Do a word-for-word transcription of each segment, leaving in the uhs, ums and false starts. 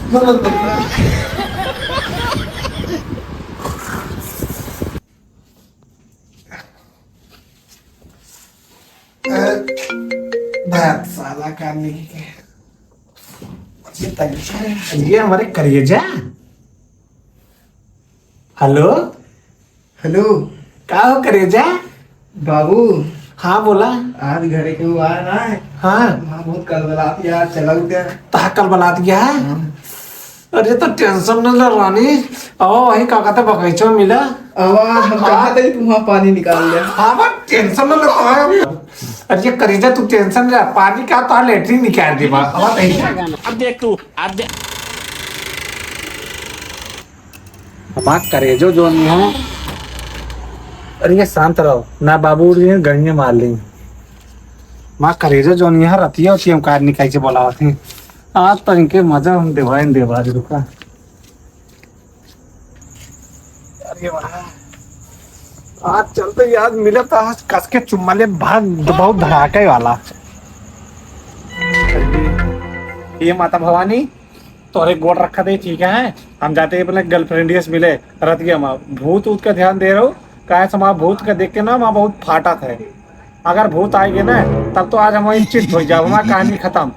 बात साला का नहीं के। ये हमारे करेजा। हेलो। हेलो। का हो करेजा? बाबू। हाँ, बोला। आज घरे के हुआ है ना? हाँ। माँ बहुत कलबलात यार, चला उठे। ता कलबलात गया है? हाँ। अरे, तो टेंशन न ले रानी। आओ, वही का कहते बगीचा मिला। आवाज हम हाँ। चाहते ही तू वहाँ पानी निकाल ले। हाँ, बस टेंशन न ले। अरे, ये करेजा, तू टेंशन ले, पानी का तो लेटरिन निकाल दे बा। अब देख तू, अब देख। हमार करेजो जोन है। अरे, ये शांत रहो ना बाबू, ये गड़िया मार ली। माँ करेजो जोन है, रतिया उतिया हम कार निकाल के बोलावत हैं। आज तो इनके मजा हम देवाइन देवा दे रुका। अरे वाह, आज चलते ही आज मिला तो आज कस के चुम्मा ले, बहुत, बहुत धड़ाके वाला। ये माता भवानी, तोरे गोड़ रखा दे, ठीक है? हम जाते ही अपने गर्लफ्रेंडिया से मिले रतिया में। भूत ऊत का ध्यान दे रहो, काहे से हमारा भूत का देख के ना, हमारा बहुत फाटत है। अगर भूत आएगे ना, तब तो आज हम वहीं चित हो जाओ, हमारा कहानी खत्म।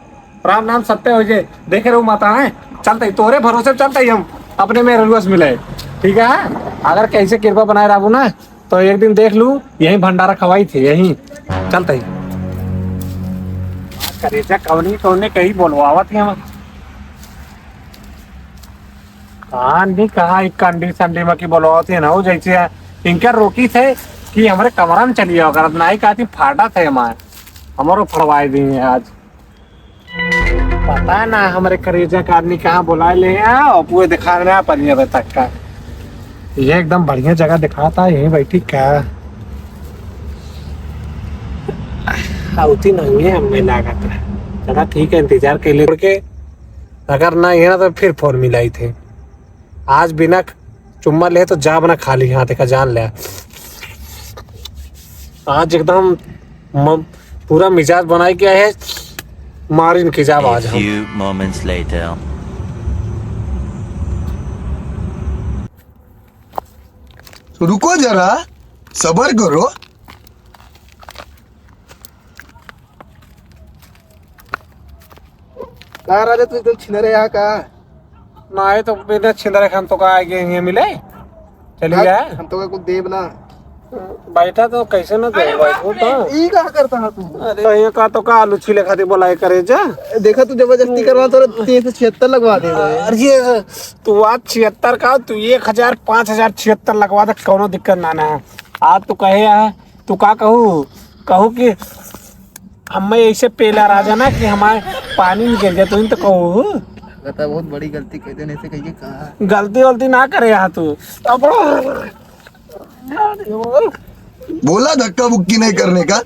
राम नाम सत्य हो जाए। देखे रहो माता है, चलते ही तोरे भरोसे चलते ही हम अपने मेहरुआ से मिले, ठीक है? अगर कैसे कृपा बनाए रहू ना, तो एक दिन देख लू, यहीं भंडारा खवाई थे, यहीं चलते ही। करेजा कवनी कौने कहीं बोलवावत है हम। हाँ, नहीं कहा एक कंडी संडी में की बोलवावत है ना, वो जैसे इनका रोकी थे कि हमारे कमरा में चलिए, अगर ना ही कहती फाटा थे हमारे, हमारो फड़वाए दी आज। पता ना हमरे करेजा का आदमी कहाँ बुला ले हैं, और पूरे दिखा रहे हैं अपन ये अबे तक का। ये एकदम बढ़िया जगह दिखाता है, यहीं बैठी का। आवती नहीं है हमें लागत है। चला ठीक है, इंतजार कर ले के। अगर ना ये ना तो फिर फोन मिलाई थे। आज बिना चुम्मा ले तो जाब ना खाली हाथ का, जान ले। आज एकदम म-, पूरा मिजाज बनाए के आए हैं, मारिन के जाब आज हम। A few moments later. रुको जरा, सबर करो। का राजा, तू एकदम छिनरे यहाँ का? नाहीं तो बिना छिंदरे खान तो का आगे यहाँ मिले? चली हाँ, जाए। हम तो का कुछ देब ना। बैठा तो कैसे ना दे, बैठो तो। ई का करता है तू? अरे, ये का तो का आलू छीले खातिर बोलाए करेजा? देखा तू जबरदस्ती करवा तो तीन सौ छिहत्तर लगवा दे भाई। अरे, तू आज छिहत्तर का, तू एक हजार, पाँच हजार छिहत्तर लगवा दे, कौनो दिक्कत ना ना। आज तू कहे है, तू का कहू? कहू कि हमें ऐसे पेला राजा ना कि हमारे पानी निकल जाए, तो इन तो कहू। लगता है बहुत बड़ी गलती कर देने से कहिए कहा। गलती वलती ना करे यहाँ तू। अब बोला धक्का बुक्की नहीं करने का।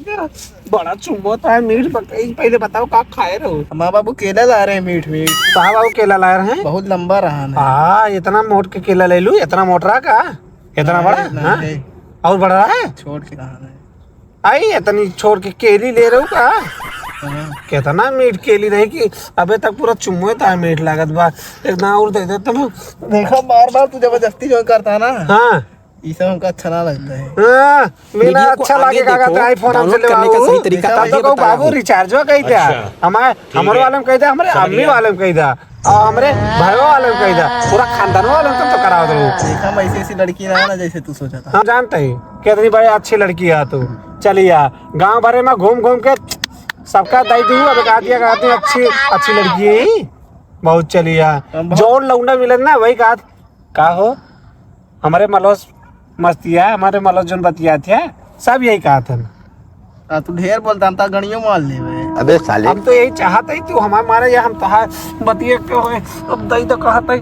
बड़ा चुम्बो था मीठ बकई। पहले बताओ का खाए रहो? माँ बाबू केला ला रहे हैं मीठ मीठ। कहाँ बाबू केला लाए रहे हैं? बहुत लंबा रहा ना। हाँ, इतना मोट के केला ले लू, इतना मोट रहा का? इतना नहीं, बड़ा? नहीं, हाँ? नहीं। और बड़ा है? छोड़ के रहा नहीं। आई, इतनी छोड़ के केली ले रहू का? हाँ। कितना मीठ केली रही कि अबे तक पूरा चुम्मे तार मीठ लागत बा। इतना और दे दे तुम। देखो, बार बार तू जबरदस्ती जो करता है ना, हाँ। ये सब हमको अच्छा ना लगता है। हाँ, मेरा वीडियो को अच्छा आगे लागे का देखो, कहता iPhone हमसे डाउनलोड करने का लेवाऊ। सही तरीका तब तो आगे कहू, बता रहा बाबू, हूँ। रिचार्जो कही द्या। अच्छा, हमारे, ठीक हमारे है। वाले में कही द्या, हमारे समझ अम्मी गया। वाले में कही द्या। और हमरे भाइयों वाले में कही द्या। पूरा खानदानों वाले में तो करावत रहू। देखा, हम ऐसी ऐसी लड़की ना है ना, जैसे तू सोचा था। हम जानते ही, कितनी बड़ी अच्छी लड़की है तू। चलिया, गांव भरे में घूम घूम के सबका दई दू, अब एक आदि, एक आदि अच्छी, अच्छी लड़की है। बहुत चलिया। हम बहुत जो लौंडा मिले ना, वही कहा, का हो? हमरे मलवा से मस्तिया, हमरे मलवा से जोन बतियात है, सब यही कहत हन। आ, तू ढेर बोलता, हम तो गणियों मार लेवे। अबे साले। हम तो यही चाहत है, तू हमारे मारे या हम तोहार बतिये के होए, अब दई तो कहत है।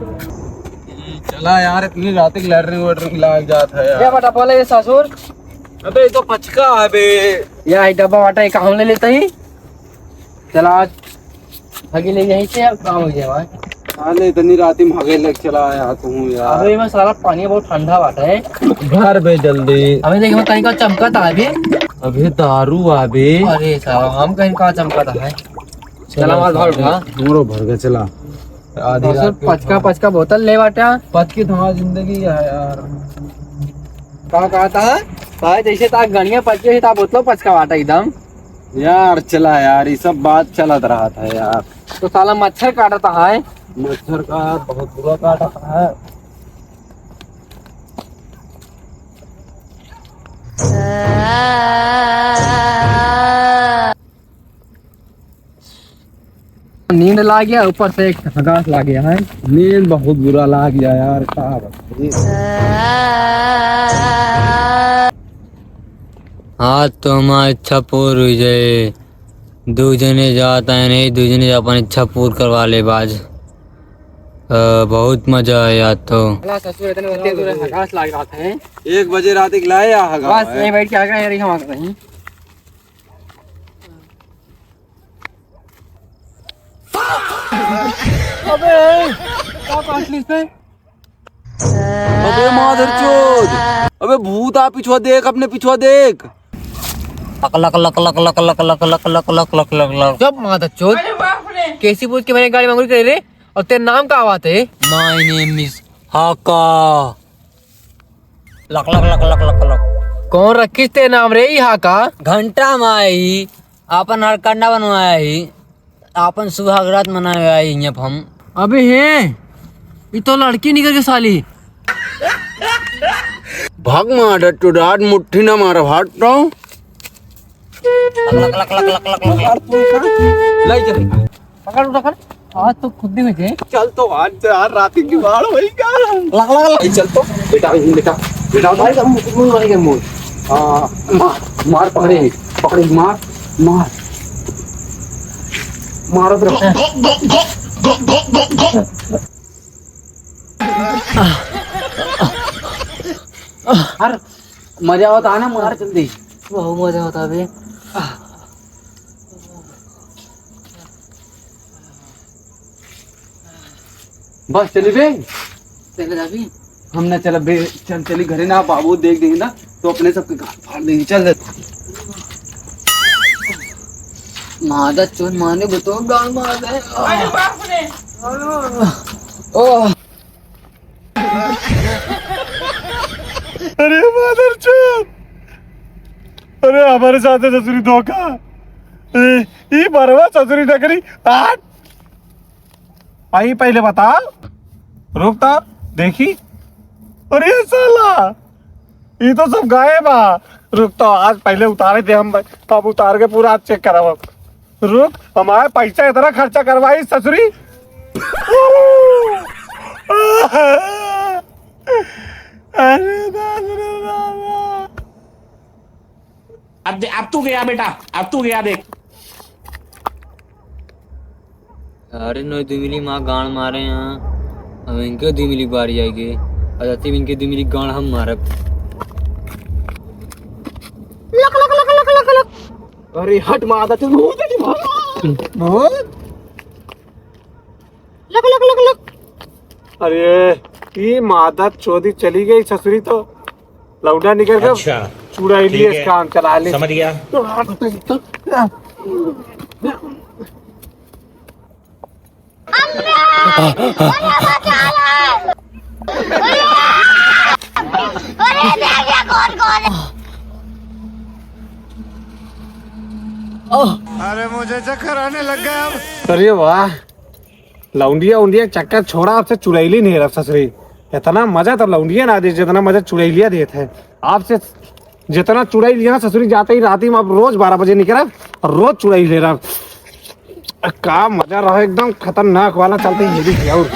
चला यार, इतनी रात की लैट्रिन वैट्रिन लाग जात है यार। क्या बटा बोले ये ससुर? अबे, ये तो पचका है बे। या, ये डब्बा वाटा, ये कहाँ ले लेता ही? चला, आज भागी ले यहीं से, अब काम हो जाए भाई। अरे, इतनी रात में भागे लग चला आया तू यार। अबे, मैं साला पानी बहुत ठंडा बाटा है। भर बे जल्दी। अबे, देख, मैं कहीं का चमका था अभी। अबे, दारू आबे। अरे साला, हम कहीं का चमका था है। चला, चला, हमारा भाग साले, उठा। हमरो भर के चला। आधी रात के पचका, उठा। पचका बोतल ले बाटा। पचकी तो हमारी जिंदगी है यार। का कहता है? भाई, जैसे ता गणिया पचकी, वैसे ता बोतलो पचका बाटा एकदम। यार, चला यार, ये सब बात चलत रहत है यार। तो साला मच्छर काटता है। मच्छर का बहुत बुरा काटता है। नींद लाग गया, ऊपर से एक हगास लाग गया है। नींद बहुत बुरा लाग गया यार, का बताइए। आज तो हमार इच्छा पूर हुई जाए। दू जने जात है नहीं, दू जने अपन इच्छा पूर करवा ले बाज। अ, बहुत मजा आया आज तो। साला ससुर इतने होते हैं, हगास लाग रहा था। एक बजे रात एक लाए या हगा बस है। यहीं बैठ के हगा, यहीं हम आ गए। अबे, का काट ली इसने? अबे मादरचोद, अबे भूत आ, पिछुआ देख, अपने पिछुआ देख। लक, लक, लक। जब मादरचोद, अरे बाप रे। कैसी पूछ के मैंने गाड़ी मांगू करे रे? और तेरा नाम का बात है? My name is हाका। लक, लक, लक। कौन रखिस ते नाम रे ई हाका? घंटा माई, आपन हरकंडा बनवाया ही, आपन सुहागरात मनावे आई हियां हम। अबे हे, ई तो लड़की निकल के साली। भाग मार, टुडाट मुट्ठी ना मार, भाग तो। लक, लक, लक। लाई चल। पकड़, पकड़। आज तो खुद ही में थे। चल तो आज, आज रात की जुगाड़ होई का? लग, लग, लग। चल तो, बेटा, बेटा, बेटा, भाई, हम मुंह मारेंगे, मुंह। आ, मार, मार, पकड़े, पकड़े, मार, मार। मारो तो। यार, मजा आवत है ना, मार जल्दी। बहुत मजा आवत है बे। बस चली बे। चले जाबी। हम ना चलब बे, चल चली घरे ना, बाबू देख देंगे ना तो अपने सबके गाल फाड़ देंगे। चल। मादा चोर माने को तो गाल मार दे। अरे बाप रे। ओह। अरे मादरचोद, अरे हमारे साथ है ससुरी धोखा। ए, ई बरवा ससुरी नगरी। आ, आई पहले बता, रुक तो, देखी। अरे साला, ई तो सब गायब बा। रुक तो, आज पहले उतारे थे हम, तब उतार के पूरा चेक करावा। रुक, हमारे पैसा इतना खर्चा करवाई ससुरी। अरे दादा रे दादा। अब दे, अब तू गया बेटा, अब तू गया देख। अरे नोई दुमिली माँ गांड मारे यहाँ, अब इनके दुमिली बारी आएगी, और जब इनके दुमिली गांड हम मारब। लक, लक, लक। अरे हट मादा, तू भूत है, भूत। भूत? लक, लक, लक, लक। अरे, ई मादा चोदी चली गई ससुरी तो लौंडा निकल के अच्छा, चुड़ैलिए ठीक है। काम चला ले। समझ गया। अरे मुझे चक्कर आने लग गया अब। अरे वाह, लौंडिया उंडिया चक्कर छोड़ा, आपसे चुड़ैली नहीं रहा ससुरी। इतना मजा तो लौंडिया ना दे जितना मजा चुड़ैलिया देत है। आपसे जितना चुड़ैलिया ससुरी जाते ही राती में आप रोज बारह बजे निकला और रोज चुड़ैल ले रहा। का मजा रहा, एकदम खतरनाक वाला। चलते ही ये भी किया और